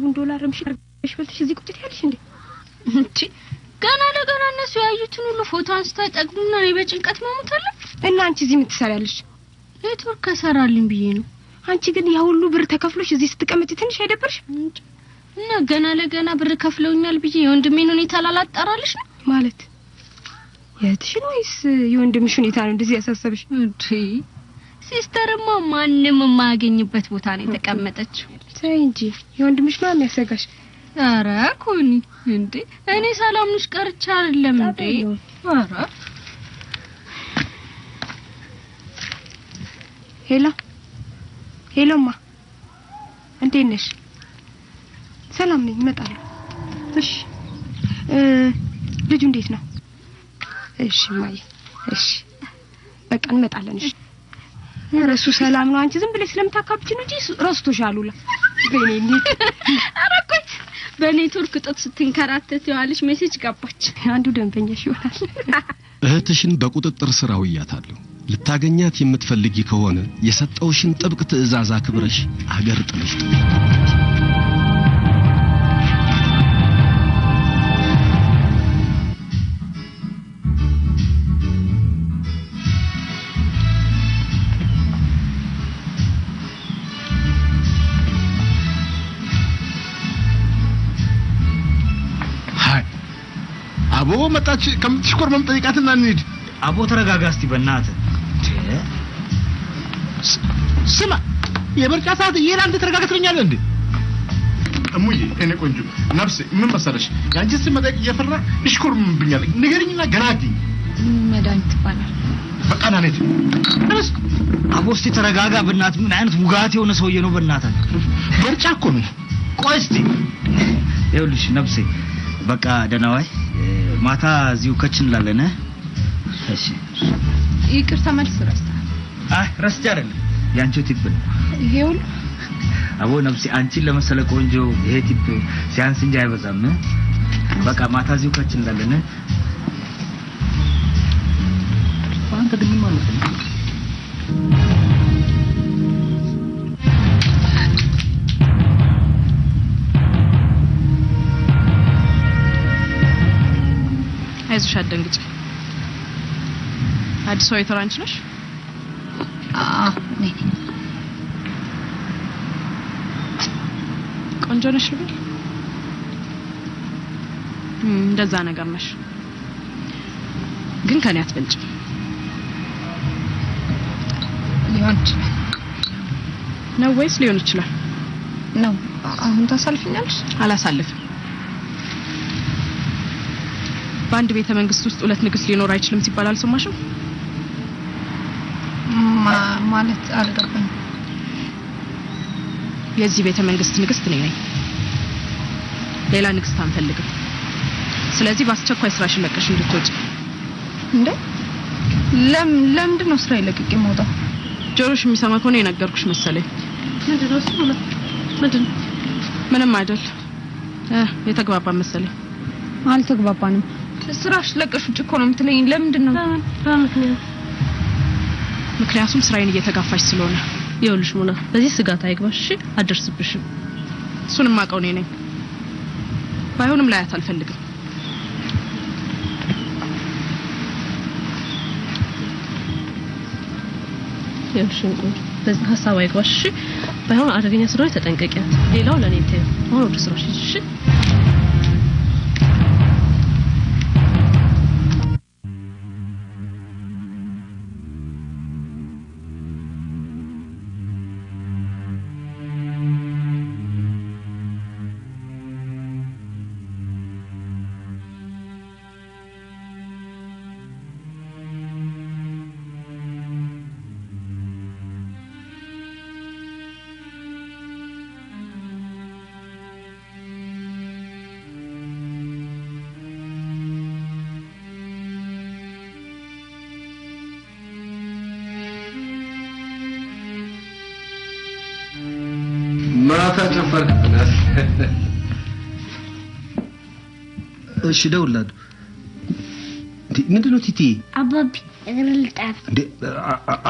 ገንዘቡን ዶላር ምሽ አድርገሽ በልተሽ እዚህ ቁጭ ትያለሽ እንዴ? እንቺ ገና ለገና እነሱ ያዩትን ሁሉ ፎቶ አንስታ አይጠግቡምና እኔ በጭንቀት መሞት አለ። እና አንቺ እዚህ ምን ትሰሪያለሽ? ኔትወርክ ከሰራልኝ ብዬ ነው። አንቺ ግን ያ ሁሉ ብር ተከፍሎሽ እዚህ ስትቀመጪ ትንሽ አይደብርሽ? እና ገና ለገና ብር ከፍለውኛል ብዬ የወንድሜን ሁኔታ ላላጣራልሽ ነው ማለት የእህትሽን ወይስ የወንድምሽ ሁኔታ ነው እንደዚህ ያሳሰብሽ? እንዴ sister ማ ማንም የማያገኝበት ቦታ ነው የተቀመጠችው። ተይ እንጂ የወንድምሽ ነው የሚያሰጋሽ። ኧረ ኮኒ እንዴ እኔ ሰላምንሽ ቀርቻ አይደለም እንዴ? ኧረ Hello hello ማ እንዴት ነሽ? ሰላም ነኝ፣ እመጣለሁ። እሺ ልጁ እንዴት ነው? እሺ ማይ እሺ በቃ እንመጣለን። እሺ ኧረ እሱ ሰላም ነው። አንቺ ዝም ብለሽ ስለምታካብጂ ነው እንጂ ረስቶሻል ሁላ። በኔ እንዴት ኧረ ቆይ በኔትወርክ እጦት ስትንከራተት የዋለች message ገባች። አንዱ ደንበኛሽ ይሆናል። እህትሽን በቁጥጥር ስር አውያታለሁ። ልታገኛት የምትፈልጊ ከሆነ የሰጠውሽን ጥብቅ ትዕዛዝ አክብረሽ አገር ጥለሽ ጥፊ። ሃይ አቦ መጣች። ከምትሽኮርመም ጠይቃትና እንሂድ። አቦ ተረጋጋ እስቲ በእናትህ። ስማ የምርጫ ሰዓት ይሄን አንተ ተረጋጋ ትለኛለህ እንዴ? እሙዬ እኔ ቆንጆ ነፍሴ ምን መሰለሽ የአንቺን ስም መጠየቅ እየፈራ ይሽኮርምብኛል። ንገሪኝና ገላግኝ። መድኃኒት ይባላል። በቃ ና ነይ ተነስ። አቦ እስቲ ተረጋጋ በእናትህ። ምን አይነት ውጋት የሆነ ሰውዬ ነው በእናትህ። ምርጫ እኮ ነው። ቆይ እስቲ ይኸውልሽ ነፍሴ በቃ ደህና ዋይ። ማታ እዚሁ ከች እንላለን። እሺ ይቅርታ መልስ ረስተሃል። አይ ረስቼ አይደለም ያንቺው tip ነው። ይሄ ሁሉ አቦ ነፍሴ አንቺን ለመሰለ ቆንጆ ይሄ tip ሲያንስ እንጂ አይበዛም። በቃ ማታ እዚሁ ከች እንላለን። አንተ ግን ምን ማለት ነው? አይዞሽ አትደንግጪ። አዲሷ waiter አንቺ ነሽ? አዎ እኔ ነኝ። ቆንጆ ነሽ ልበል? እንደዛ ነገር ነሽ፣ ግን ከኔ አትበልጭም። ሊሆን ይችላል ነው ወይስ ሊሆን ይችላል ነው። አሁን ታሳልፊኛለሽ? አላሳልፍም። በአንድ ቤተ መንግስት ውስጥ ሁለት ንግስት ሊኖር አይችልም ሲባል አልሰማሽም? ማለት አልገባኝም። የዚህ ቤተ መንግስት ንግስት እኔ ነኝ። ሌላ ንግስት አንፈልግም። ስለዚህ በአስቸኳይ ስራሽን ለቀሽ እንድትወጪ። እንዴ ለምንድን ነው ስራዬን ለቅቄ የምወጣው? ጆሮሽ የሚሰማ ከሆነ የነገርኩሽ መሰለኝ። ምንድነው እሱ? ምንድነው? ምንም አይደል። የተግባባን መሰለኝ። አልተግባባንም። ስራሽ ለቀሽ ውጪ እኮ ነው የምትለኝ። ለምንድን ነው? ምክንያቱም ስራዬን እየተጋፋሽ ስለሆነ። ይኸውልሽ ሙና፣ በዚህ ስጋት አይግባሽ እሺ? አደርስብሽም። እሱንም አውቀው እኔ ነኝ። ባይሆንም ላያት አልፈልግም። ይኸውልሽ እንቁ፣ በዚህ ሀሳብ አይግባሽ እሺ? ባይሆን አደገኛ ስለሆነ ተጠንቀቂያት። ሌላው ለኔ ተይው። አሁን ወደ ስራሽ ሂጂ እሺ? ማታ ጨፈርክብናል። እሺ እደውልልሃለሁ። እንዴ ምንድነው ቲቲ? አባቢ እግር ልጠብ። እንዴ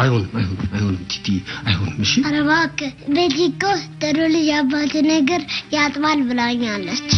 አይሆንም፣ አይሆንም፣ አይሆንም ቲቲ አይሆንም። እሺ ኧረ እባክህ ቤቲ እኮ ጥሩ ልጅ አባትን እግር ያጥባል ብላኛለች።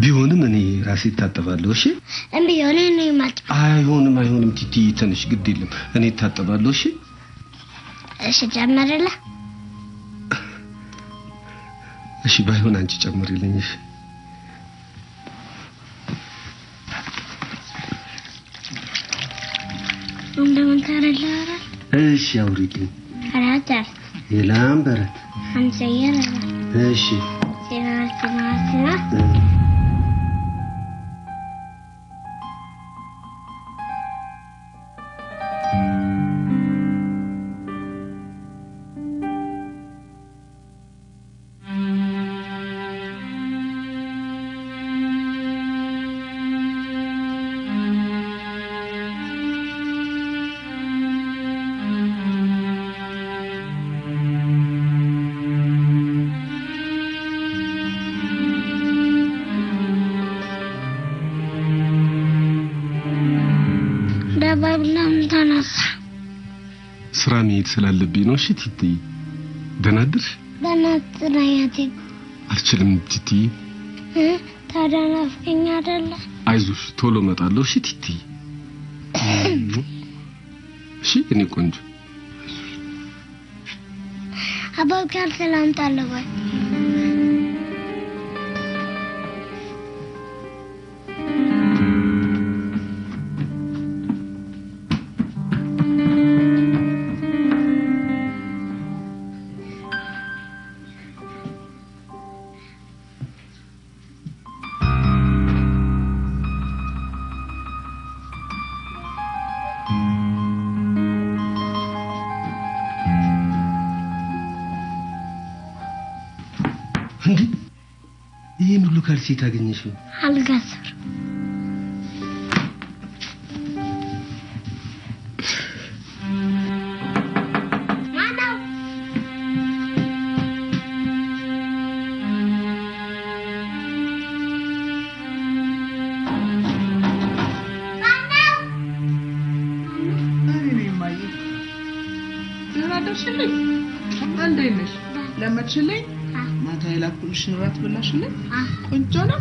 ቢሆንም እኔ ራሴ እታጠባለሁ። እሺ እምቢ እኔ ነኝ የማጥበው። አይሆንም፣ አይሆንም ቲቲ ትንሽ ግድ የለም እኔ እታጠባለሁ። እሺ እሺ ጨምርልህ። እሺ ባይሆን አንቺ ጨምሪልኝ። እሺ እንደምን ታረላራ? እሺ አውሪልኝ። አራተር የላም በረት አንሰየር። እሺ ሲና ሲና ሲና ተነሳ። ስራ መሄድ ስላለብኝ ነው። እሺ ቲቲ ደህና አደርሽ? በእናትህ አልችልም ቲቲ። ታዲያ ናፍቀኝ አይደለ? አይዞሽ ቶሎ እመጣለሁ። እሺ ቲቲ። እሺ እኔ ቆንጆ አባብ ጋር ሰላምታ አለ ወይ? እንዴ ይሄን ሁሉ ካልሲ ታገኘሽው? አልጋ ስር። ማነው? ማነው? እኔ ነኝ እማዬ። ደህና አደርሽልኝ? እንዴት ነሽ? ለመድሽልኝ? ማታ የላኩልሽን እራት በላሽልኝ? ቆንጆ ነው።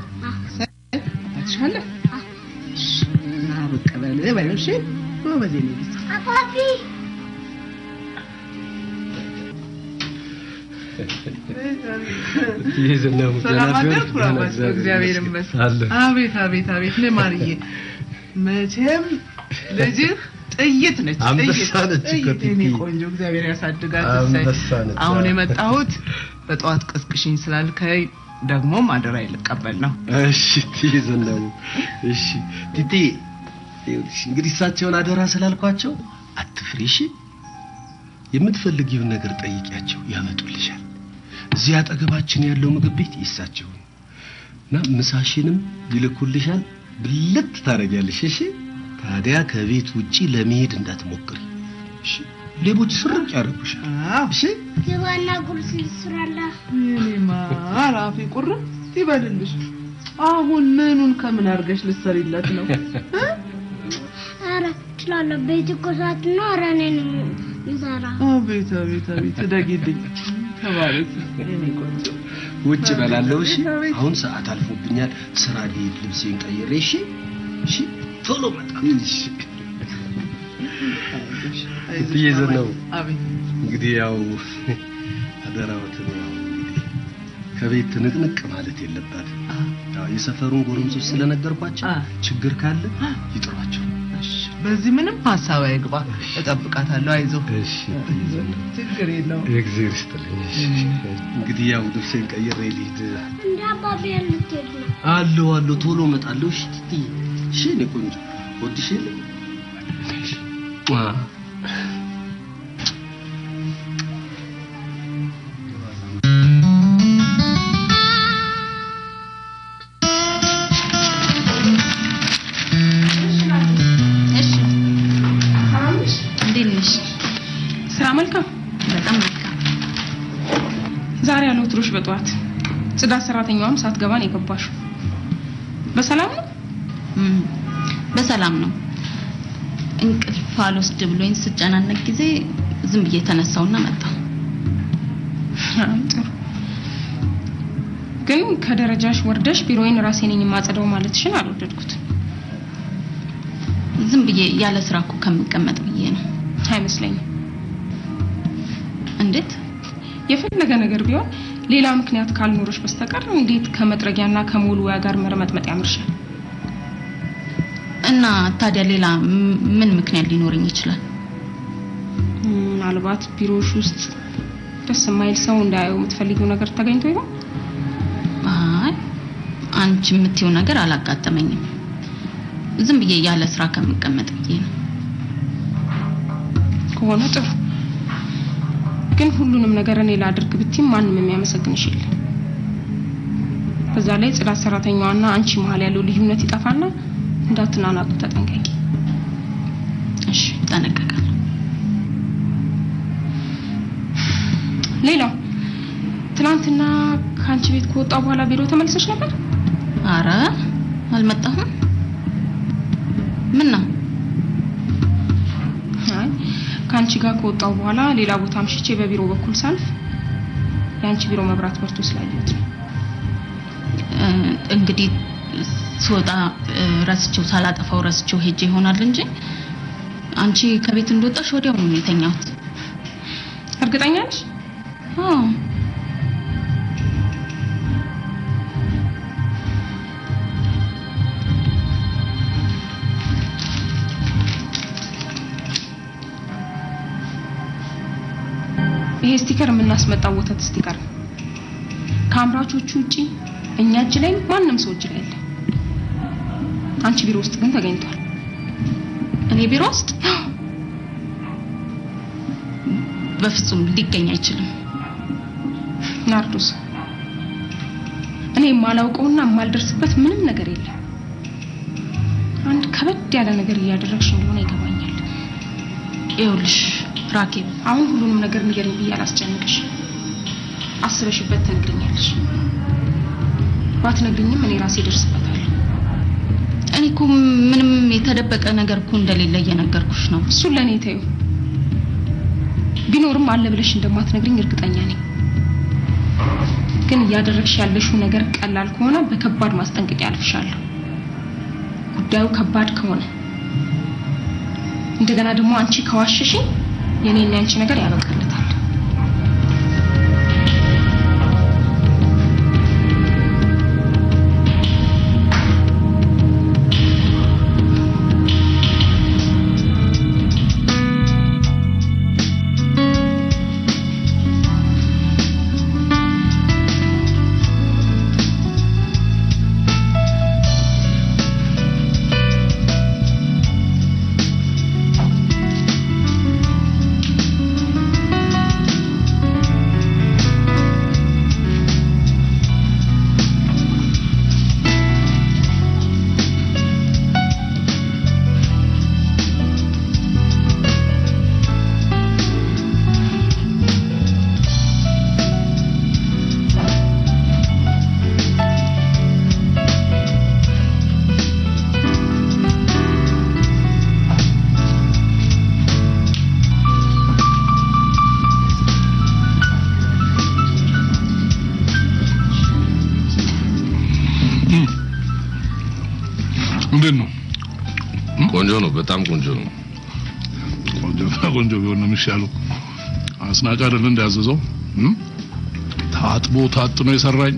አትሻለ? ና ብቅ በል በይው። እሺ ጎበዝ የኔ ልጅ። አባቢ ሰላም አደርክ? እግዚአብሔር ይመስገን። አቤት አቤት አቤት ለማርዬ መቼም ልጅህ ጥይት ነች። አንበሳ ነች እኮ ጥይት የኔ ቲቲ። ቆንጆ እግዚአብሔር ያሳድጋት። እሰይ። አንበሳ ነች። አሁን የመጣሁት በጠዋት ቀስቅሽኝ ስላልከኝ ደግሞም አደራ ልቀበል ነው። እሺ ቲቲ ዘነበ። እሺ ቲቲ ይኸውልሽ እንግዲህ እሳቸውን አደራ ስላልኳቸው አትፍሪ። እሺ የምትፈልጊውን ነገር ጠይቂያቸው ያመጡልሻል። እዚህ አጠገባችን ያለው ምግብ ቤት የእሳቸው ነው እና ምሳሽንም ይልኩልሻል። ብልት ታደርጊያለሽ። እሺ ታዲያ ከቤት ውጪ ለመሄድ እንዳትሞክሪ። እሺ ሌቦች ስርቅ ያደርጉሻል። እሺ ግባና ቁርስ ልስራላ። የኔ ማር አፌ ቁርጥ ይበልልሽ። አሁን ምኑን ከምን አድርገሽ ልትሰሪለት ነው? ኧረ እችላለሁ። ቤት እኮ ሰዓት ነው። ኧረ እኔ ነኝ የምሰራው። አቤት አቤት አቤት እደጊልኝ። ተባረኪ የኔ ቆንጆ። ውጭ እበላለሁ። እሺ አሁን ሰዓት አልፎብኛል። ስራ ልሄድ ልብሴን ቀይሬ። እሺ እሺ ቶሎ እመጣለሁ። እሺ እትዬ ዘነበ አቤት እንግዲህ ያው አደራዎትን ያው እንግዲህ ከቤት ትንቅንቅ ማለት የለባትም። ያው የሰፈሩን ጎረምሶች ስለነገርኳቸው ችግር ካለ ይጥሯቸው። በዚህ ምንም ሀሳብ አይግባ። እጠብቃታለሁ። አይዞህ። እሺ፣ ችግር የለውም። እግዚአብሔር ይስጥልኝ። እሺ፣ እንግዲህ ያው ልብሴን ቀይሬ ልሂድ። እንደ አባቤ ልትሄድ ነው? አለሁ አለሁ፣ ቶሎ እመጣለሁ። እሺ ትትዬ፣ እሺ የእኔ ቆንጆ፣ ወድሽ የለ ዋ እሺ፣ እንዴት ነሽ? ስራ መልካም፣ በጣም መልካም። ዛሬ ያለ ወትሮሽ በጠዋት ጽዳት ሰራተኛዋም ሳትገባ ነው የገባሽው። በሰላም ነው? በሰላም ነው። እንቅልፍ አልወስድ ብሎኝ ስጨናነቅ ጊዜ ዝም ብዬ ተነሳውና መጣሁ። አይ ጥሩ። ግን ከደረጃሽ ወርደሽ ቢሮዬን ራሴ ነኝ የማጸዳው ማለትሽን አልወደድኩት። ዝም ብዬ ያለ ስራ እኮ ከምቀመጥ ብዬ ነው። አይመስለኝም። እንዴት? የፈለገ ነገር ቢሆን ሌላ ምክንያት ካልኖረሽ በስተቀር እንዴት ከመጥረጊያና ከመወልወያ ጋር መርመጥመጥ ያምርሻል? እና ታዲያ ሌላ ምን ምክንያት ሊኖረኝ ይችላል? ምናልባት ቢሮሽ ውስጥ ደስ የማይል ሰው እንዳያየው የምትፈልጊው ነገር ተገኝቶ ይሆን? አይ አንቺ የምትይው ነገር አላጋጠመኝም። ዝም ብዬ ያለ ስራ ከምቀመጥ ብዬ ነው። ከሆነ ጥሩ። ግን ሁሉንም ነገር እኔ ላድርግ ብትይም ማንም የሚያመሰግንሽ የለም። በዛ ላይ ጽዳት ሰራተኛዋና አንቺ መሀል ያለው ልዩነት ይጠፋና እንዳትናናቁ ተጠንቀቂ። እሺ፣ እጠነቀቃለሁ። ሌላው ትናንትና ከአንቺ ቤት ከወጣ በኋላ ቢሮ ተመልሰሽ ነበር? አረ አልመጣሁም። ምን ነው? አይ ከአንቺ ጋር ከወጣሁ በኋላ ሌላ ቦታ አምሽቼ በቢሮ በኩል ሳልፍ የአንቺ ቢሮ መብራት በርቶ ስላየሁት ነው። እንግዲህ ስወጣ ረስቼው ሳላጠፋው ረስቼው ሄጄ ይሆናል እንጂ አንቺ ከቤት እንደወጣሽ ወዲያውኑ ነው የተኛሁት። እርግጠኛ ነሽ? አዎ። ይሄ sticker የምናስመጣው ወተት sticker ነው። ከአምራቾቹ ውጪ እኛ እጅ ላይ ማንም ሰው እጅ ላይ የለም። አንቺ ቢሮ ውስጥ ግን ተገኝቷል። እኔ ቢሮ ውስጥ በፍጹም ሊገኝ አይችልም። ናርዶስ፣ እኔ የማላውቀውና የማልደርስበት ምንም ነገር የለም። አንድ ከበድ ያለ ነገር እያደረግሽ እንደሆነ ይገባኛል። ይኸውልሽ ራኬብ፣ አሁን ሁሉንም ነገር ንገሪኝ ብዬ አላስጨንቅሽ። አስበሽበት ትነግሪኛለሽ። ባትነግሪኝም እኔ ራሴ እደርስበታለሁ። እኔ እኮ ምንም የተደበቀ ነገር እኮ እንደሌለ እየነገርኩሽ ነው። እሱን ለእኔ ተይው። ቢኖርም አለ ብለሽ እንደማትነግሪኝ እርግጠኛ ነኝ። ግን እያደረግሽ ያለሽው ነገር ቀላል ከሆነ በከባድ ማስጠንቀቂያ አልፍሻለሁ። ጉዳዩ ከባድ ከሆነ እንደገና ደግሞ አንቺ ከዋሸሽኝ የኔና ያንቺ ነገር ያበቃለታል። እንዴት ነው? ቆንጆ ነው። በጣም ቆንጆ ነው። ቆንጆ ቆንጆ ቢሆን ነው የሚሻለው። አስናቀ አይደል እንዳያዘዘው ታጥቦ ታጥኖ የሰራኝ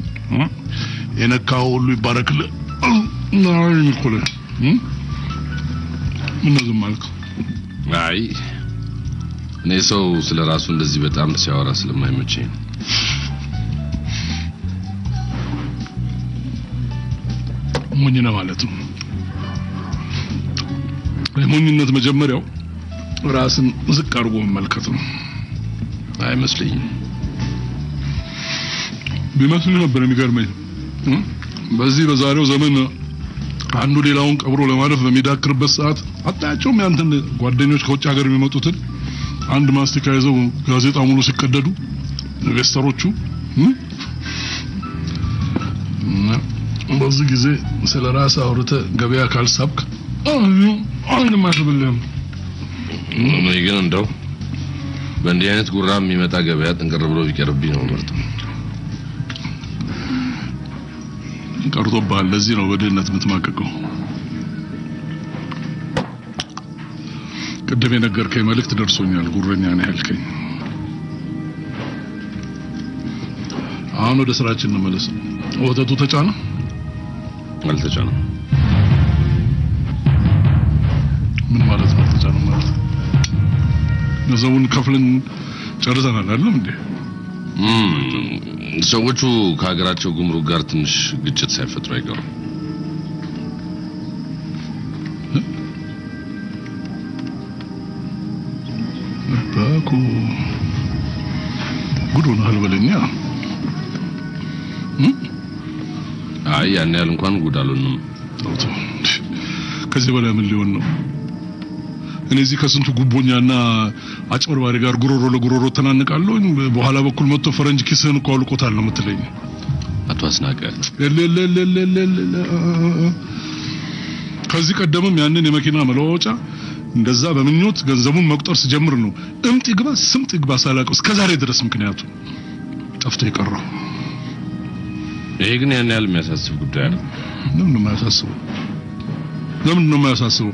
የነካው ሁሉ ይባረክልህ። ምነው ዝም አልክ? አይ እኔ ሰው ስለ ራሱ እንደዚህ በጣም ሲያወራ ስለማይመቸኝ ነው። ሞኝ ነህ ማለት ነው። የሞኝነት መጀመሪያው ራስን ዝቅ አድርጎ መመልከት ነው። አይመስለኝም። ቢመስልህ ነበር የሚገርመኝ። በዚህ በዛሬው ዘመን አንዱ ሌላውን ቀብሮ ለማለፍ በሚዳክርበት ሰዓት አታያቸውም? ያንተን ጓደኞች ከውጭ ሀገር የሚመጡትን አንድ ማስቲካ ይዘው ጋዜጣ ሙሉ ሲቀደዱ ኢንቨስተሮቹ። በዚህ ጊዜ ስለ ራስህ አውርተህ ገበያ ካልሳብክ አንድም አይስብልህም። እኔ ግን እንደው በእንዲህ አይነት ጉራ የሚመጣ ገበያ ጥንቅር ብሎ ቢቀርብኝ ነው ምርጥ። ቀርቶብሃል። ለዚህ ነው በድህነት የምትማቀቀው። ቅድም የነገርከኝ መልእክት ደርሶኛል። ጉረኛ ነህ ያልከኝ። አሁን ወደ ስራችን እንመለስ። ወተቱ ተጫነ? አልተጫነም። ምን ማለት ነው አልተጫነም ማለት? ገንዘቡን ከፍለን ጨርሰናል አይደለም እንዴ? ሰዎቹ ከሀገራቸው ጉምሩክ ጋር ትንሽ ግጭት ሳይፈጥሩ አይቀሩም። ባኩ ጉድ ሆነሃል በለኛ። አይ ያን ያህል እንኳን ጉድ አልሆንም። ከዚህ በላይ ምን ሊሆን ነው? እኔ እዚህ ከስንቱ ጉቦኛና አጭበርባሪ ጋር ጉሮሮ ለጉሮሮ ተናንቃለሁ። በኋላ በኩል መጥቶ ፈረንጅ ኪስህን እኮ አውልቆታል ነው የምትለኝ። አቶ አስናቀ ከዚህ ቀደምም ያንን የመኪና መለዋወጫ እንደዛ በምኞት ገንዘቡን መቁጠር ስጀምር ነው እምጥ ይግባ ስምጥ ይግባ ሳላውቀው እስከዛሬ ድረስ ምክንያቱ ጠፍቶ የቀረው። ይሄ ግን ያን ያህል የሚያሳስብ ጉዳይ አይደለም። ለምን ነው የማያሳስበው? ለምን ነው የማያሳስበው?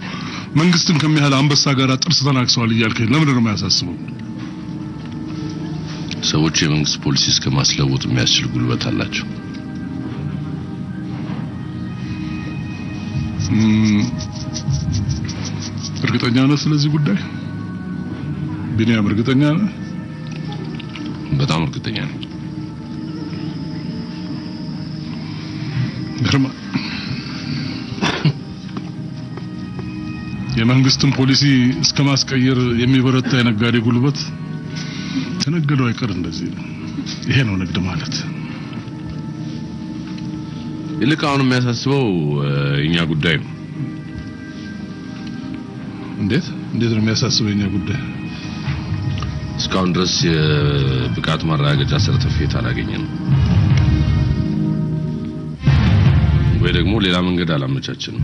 መንግስትን ከሚያህል አንበሳ ጋር ጥርስ ተናክሰዋል እያልከኝ ለምን ነው የማያሳስበው? ሰዎች የመንግስት ፖሊሲ እስከ ማስለወጥ የሚያስችል ጉልበት አላቸው። እርግጠኛ ነህ ስለዚህ ጉዳይ ቢኒያም? እርግጠኛ ነህ? በጣም እርግጠኛ ነኝ። ግርማ፣ የመንግስትን ፖሊሲ እስከ ማስቀየር የሚበረታ የነጋዴ ጉልበት ተነገደው አይቀር እንደዚህ ነው። ይሄ ነው ንግድ ማለት። ይልቅ አሁን የሚያሳስበው የኛ ጉዳይ ነው። እንዴት እንዴት ነው የሚያሳስበው የኛ ጉዳይ? እስካሁን ድረስ የብቃት ማረጋገጫ ሰርተፊኬት አላገኘንም፣ ወይ ደግሞ ሌላ መንገድ አላመቻችንም።